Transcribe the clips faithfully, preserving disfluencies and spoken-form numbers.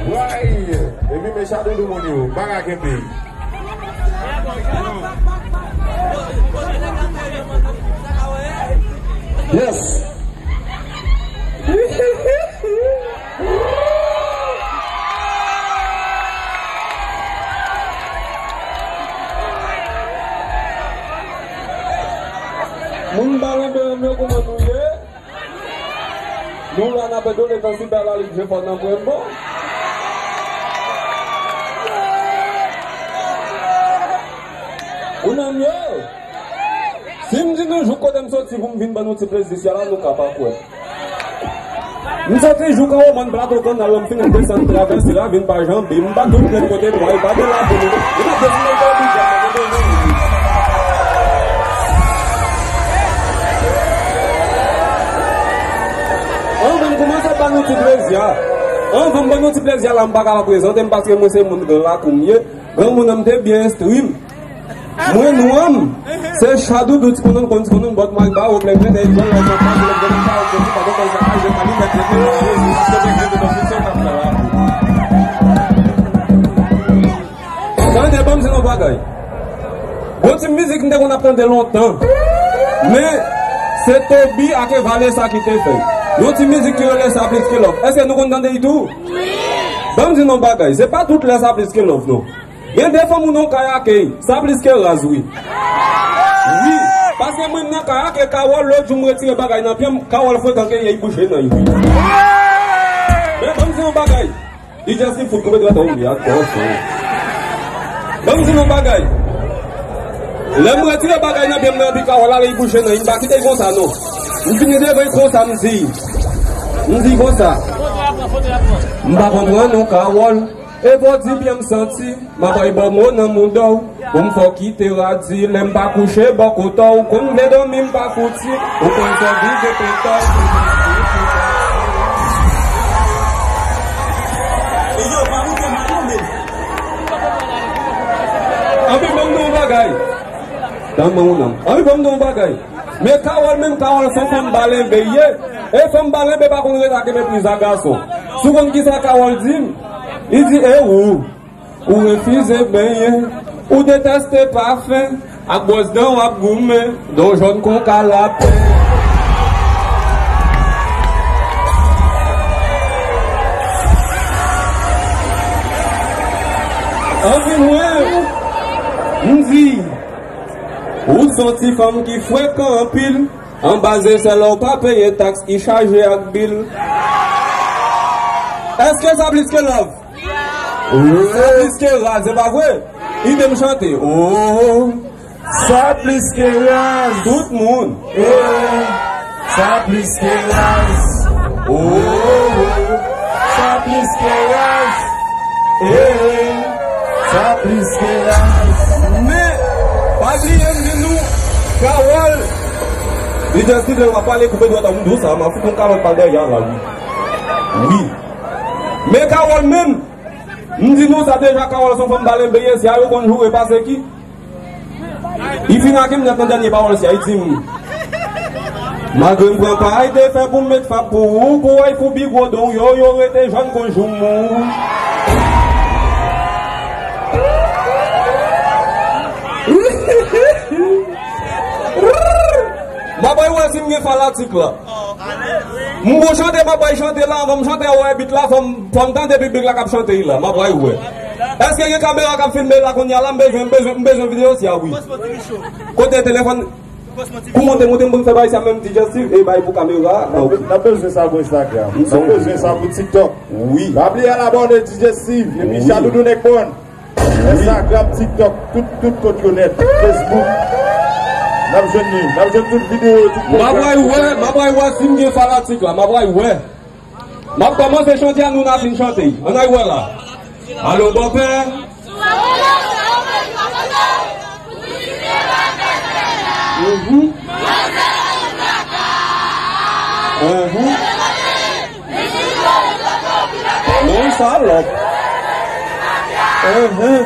Way! Epi men Shadow Doudou moun yo, bagay kenbe. Yes! Moun Balenbeyè m yo, kòman nou ye? Nou la n ap done tansi bèl la li byen fò nan mwen bon. Ou nan mye? Si m di nou jouk kote m soti pou m vin ban nou ti plezi sila, nou ka pa kwè. M soti jouk anwo mòn Plato Kannal, lè m fin desann travèse la, vin pa Janbe, m bat tout lòt kote bwa, e pa de la pou nou. E pa de la pou nou. Anvan m kòmanse ban nou ti plezi a. Anvan m ban nou ti plezi a la, m pa ka pa prezante m paske mwen se moun gran lakou m ye. Granmoun nan m te byen enstwi m. Mwen nwa m, se Shadow Doudou, ti konn konn, ti konn bòt mwen ba ou plèk mwen de jòn la jan pa se lè mwen pa ou konn pa konn sa je kali mèt mèt mèt. Tande, ban m di nou bagay. Gon ti mizik m te konn ap tande lontan. Men, se Toby ak Vanessa ki te fè l. Yon ti mizik ki rele Sa Plis Ke Love. Èske nou konn tande l tou? Ban m di nou bagay. Se pa tout lè Sa Plis Ke Love, non. Gen de fanm ou nan kay akèy, sa plis ke raz, wi. Wi, paske mwen nan kay akèy Kawòl, lòt jou m retire bagay nan pye m, Kawòl frekan ke yèy bouche nan yo. Men ban m di yon bagay. D J Steve fout koupe dwèt an, wi, ak kòrèksyon. Ban m di yon bagay. Lè m retire bagay nan pye m nan, epi Kawòl ale, li bouche nan, li pa kite l konsa, non. M vini devan l konsa, m di, m di konsa. M pa konprann ou, Kawòl. E bò di byen m santi, m ap bay bò mo nan mouda w. Pou m fè w kite radi, lè m pa kouche bò kote w, konn vle dòmi m pa fouti, ou konn fè viv e petay. Anpi ban m di yon bagay. Tann mwen ou non. Anpi ban m di yon bagay. Men Kawòl menm, Kawòl se fanm balenbe ye. E fanm balenbe pa konn rete ak mepriz a gason. Si w konn kisa Kawòl di m? Li di, e ou, ou refize benyen, ou deteste pafen, ak bwòs dan w ap goumen, dan w jòn kon kalapen. Anpi mwen, m di, ou se yon ti fanm ki frekan anpil. Anba Sesèl la, ou pa peye taks, i chaje ak bil. Èske sa plis ke love? Wi. Sa plis ke raz, se pa vre? Ide m chante. Oh, sa plis ke raz. Tout moun. Eh, sa plis ke raz. Oh, oh, sa plis ke raz. Eh, sa plis ke raz. Men, pa bliye m di nou, Kawòl. Li jis di lè w ap pale koupe dwèt an m di w sa, m ap fout yon kalòt pa dèyè a la, wi. Wi. Men Kawòl menm, m di nou sa deja, Kawòl se yon fanm balenbe ye, si a yo konn joure pase ki. Li fin ak m nèt nan dènye pawòl si a, li di m, malgre m pran pay te fè pou m met fab pou ou, pou w ay pou big wodo w yo, yo rete jòn kon joumou. M ap bay wè si m gen fanatik la. M gon chante m ap bay chante la, anvan m chante a wè bit la, fò m, fò m tande piblik la k ap chante l la, m ap bay wè. Èske gen kamera k ap filme la kounye a la? M bezwen, m bezwen, m bezwen videyo si a wi. Kote telefòn? Kou monte, monte, m pou m fè bay sa menm D J Steve, e bay pou kamera. N ap bezwen sa pou Instagram. N ap bezwen sa pou TikTok. Wi. Pa bliye al abòne D J Steve, epi Shadow Doudou Nèg Bon. Instagram, TikTok, tout, tout kot yo nèt, Facebook. N ap jwenn li, n ap jwenn tout videyo yo, tout pwojè. M ap wè, m ap wè si m gen fanatik la, m ap wè. M ap kòmanse chante a, nou n a fin chante. Ann al wè la. Alo, bòpè. Mhm. Mhm. Yon salòp. Enhen.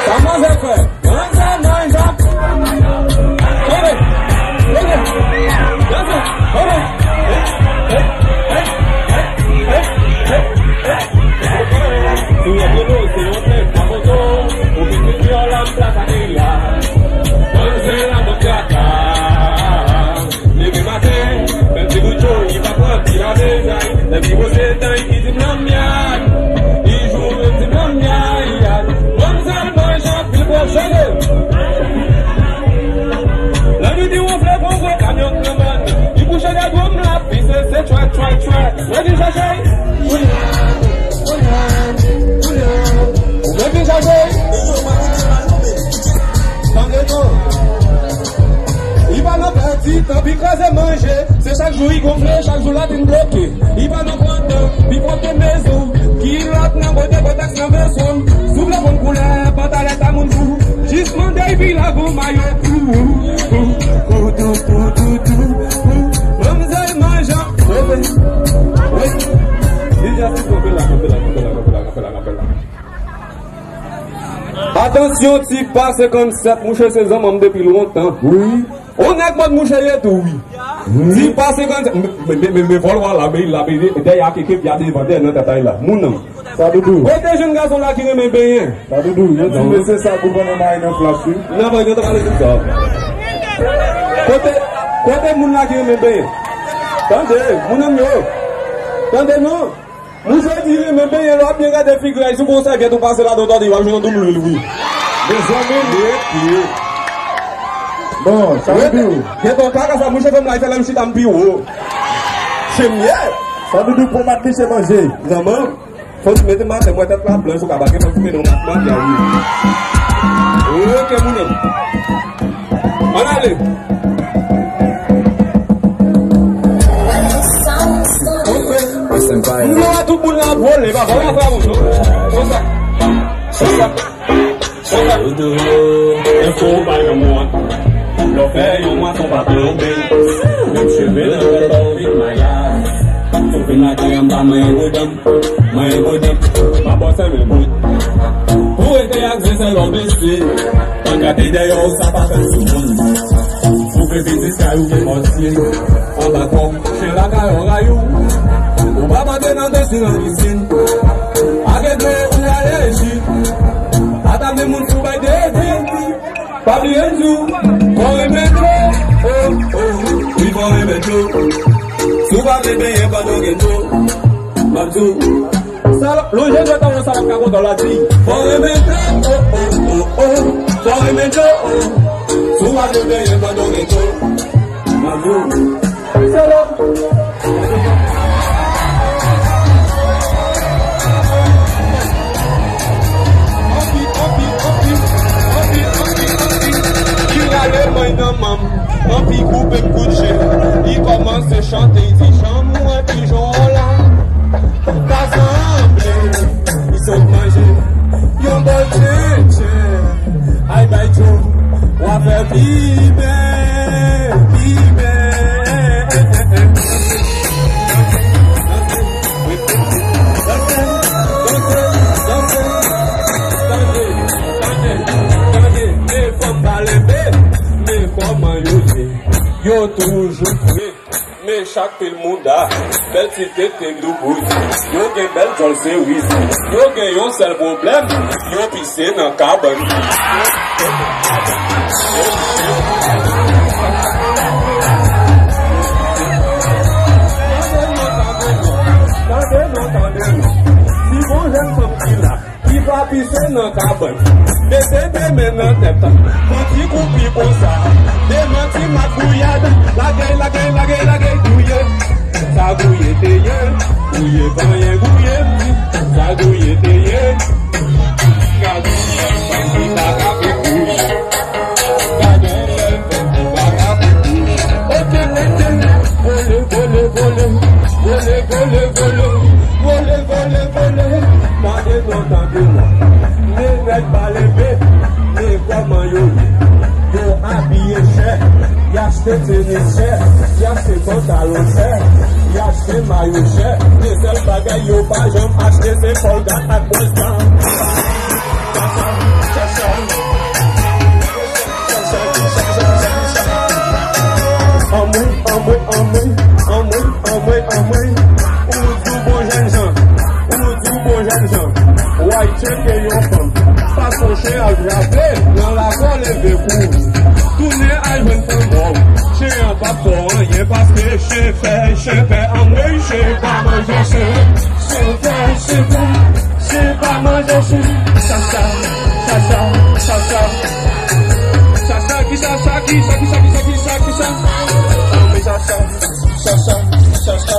Sa manzè fè? Manzè, manzè. Tande. Tande. Tande. Tande. Mwen vin chache. Mwen vin chache. Tande non. Li pa nan pèdi tan, pi kraze manje. Se chak jou li gonfle, chak jou latrìn bloke. Li pa nan pran tan, li pote mezon. Kilòt nan bote, bòtèks nan veswon. Sou vle konn koulè pantalèt a moun fou. Jis mande epi lagon mayo tou. Tou, tou, tou, tou, tou. Manmzèl manjan. Wi. Wi. Li jis kanpe la, kanpe la, kanpe la, kanpe la, kanpe la, kanpe la. Atansyon, Tipa senkannsèt, mouche se zanmanm depi lontan. Wi. On nèg mòd mouche ye tou, wi. Wi. Tipa senkannsèt, men, men, men, men vòlwa la, men la, men dèyè a keke, pya devan, dèyè nan tatay la. Moun nan. Sa doudou. Kote jèn gason la ki renmen benyen? Sa doudou, yo di mesye sa pou pandan mari nan flas, wi. Nan, pa gen tan pale sou sa. Kote, kote moun la ki renmen benyen? Tande, moun nan yo. Tande non. Mouche di renmen benyen, lè w ap byen gade figi l, si w gon sèvyèt ou pase ladan w tande, w ap jwenn yon doum lwil, wi. Mezanmi. Ye, ye. Bon, sa vle di. Gen tan kaka sa, mouche fè m la, fè lè m chita m pi wo. Chemye. Sa doudou pran mat li se manje. Zanmanm. Fò w mete m atè, mwen tèt la blanch, ou ka bake, fò w mete yon mat, mat la, wi. Ok, moun nan. Ann ale. Moun yo a tout moun la ap vole, pa vole ap moun, non. Konsa. Konsa. Konsa. Enfo pa yon mwa. Lè w fè yon mwa san pa plonbe. Menm cheve nan tèt ou vin mayas. Ou vin lakay an pa manyen bodan. Mwen e bodan, m ap bò sèmen bout. Ou rete ak zen sèl w ap bese. Ann gade dèyè w, sa pa fè sou moun. Ou fè vin jiska ou gen mòsye. Anba kò w, chen lakay w rayou. Ou pa mande nan desi nan pisin. Ak egre ou ale eji. Atake moun sou bay dezi. Pa bliye m di w, fò w renmen dlo, oh, oh, wi, fò w renmen dlo. Si w pa vle benyen pandan w gen dlo, m ap di w. Salòp, lonje dwèt an yon salòp ka kontan la di. Fò w renmen dlo, oh, oh, oh, oh, fò w renmen dlo, oh. Si w pa vle benyen pandan w gen dlo, m ap di w. Salòp. Anpi, anpi, anpi, anpi, anpi, anpi. Li rale many nan men m, anpi koupe m kout je. Li kòmanse chante, li di, jan m wè pijon an la, ta sanble li sot manje yon bòl tchetche. Ay bay Joe, w a fè pi byen, pi byen. Danse, danse, danse, danse. Tande, tande, tande, e fanm pa lenbe, men kòman yo ye? Yo toujou fre. Men chak pil mouda, bèl ti tete doubouz. Yo gen bèl djòl seriz. Yo gen yon sèl pwoblèm, yo pise nan kabann. Tande non, tande non. Si gon jèn fanm ki la, ki pa pise nan kabann. Mete de men nan tèt, fè ti koupi konsa. Demanti magouyad, lage, lage, lage, lage, gouye. Sa gouye te ye, gouye vanyen gouye, sa gouye te ye. Gade, li pa ka fè gouye. Gade, li pa ka fè gouye. Oke, oke, vole, vole, vole, vole, vole, vole. Vole, vole, vole, tande non, tande non. Men nèg pa lenbe, men kòman yo ye? Yo abiye chè, y achte tenis chè, y achte pantalon chè, y achte mayo chè. Men sèl bagay yo pa janm achte se Colgate ak Boss Down. Anmwey, anmwey, anmwey, anmwey, anmwey, anmwey. Ou di w bon jènjan, ou di w bon jènjan. W al tcheke yon fanm, fason chen al trape, nan lakò leve kou. Tounen al jwenn fanm mò. Chen an p ap fè w anyen paske chen fè, chen fè, anmwey, chen pa manje chen. Chen fè, chen fè, chen pa manje chen. Chacha, chacha, chacha. Chacha, ki chacha, ki cha, ki cha, ki cha, ki cha, ki cha. Anmwey, chacha, chacha, chacha.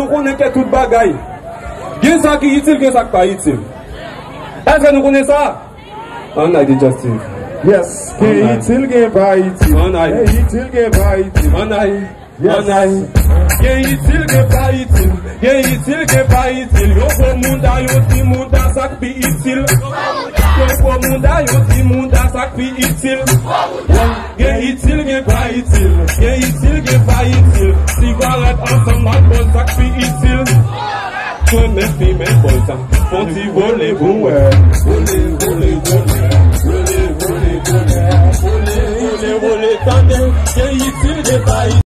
nou konnen ke tout bagay. Gen sa ki itil, gen sa ki pa itil. Èske nou konnen sa? Ann ay, D J Steve. Yes, gen itil, gen pa itil. Ann ay. Gen itil, gen pa itil. Ann ay. Ann ay. Gen itil, gen pa itil. Gen itil, gen pa itil. Yon gwo mouda, yon ti mouda, sa k pi itil. Yon gwo mouda, yon ti mouda, sa k pi itil. Gen itil, gen pa itil. Gen itil, gen pa itil. Si va rèd ansanm ak bòz, sa k pi itil. Mwen menm fimen bòz sa. Fon ti vole pou wè. Vole, vole, vole.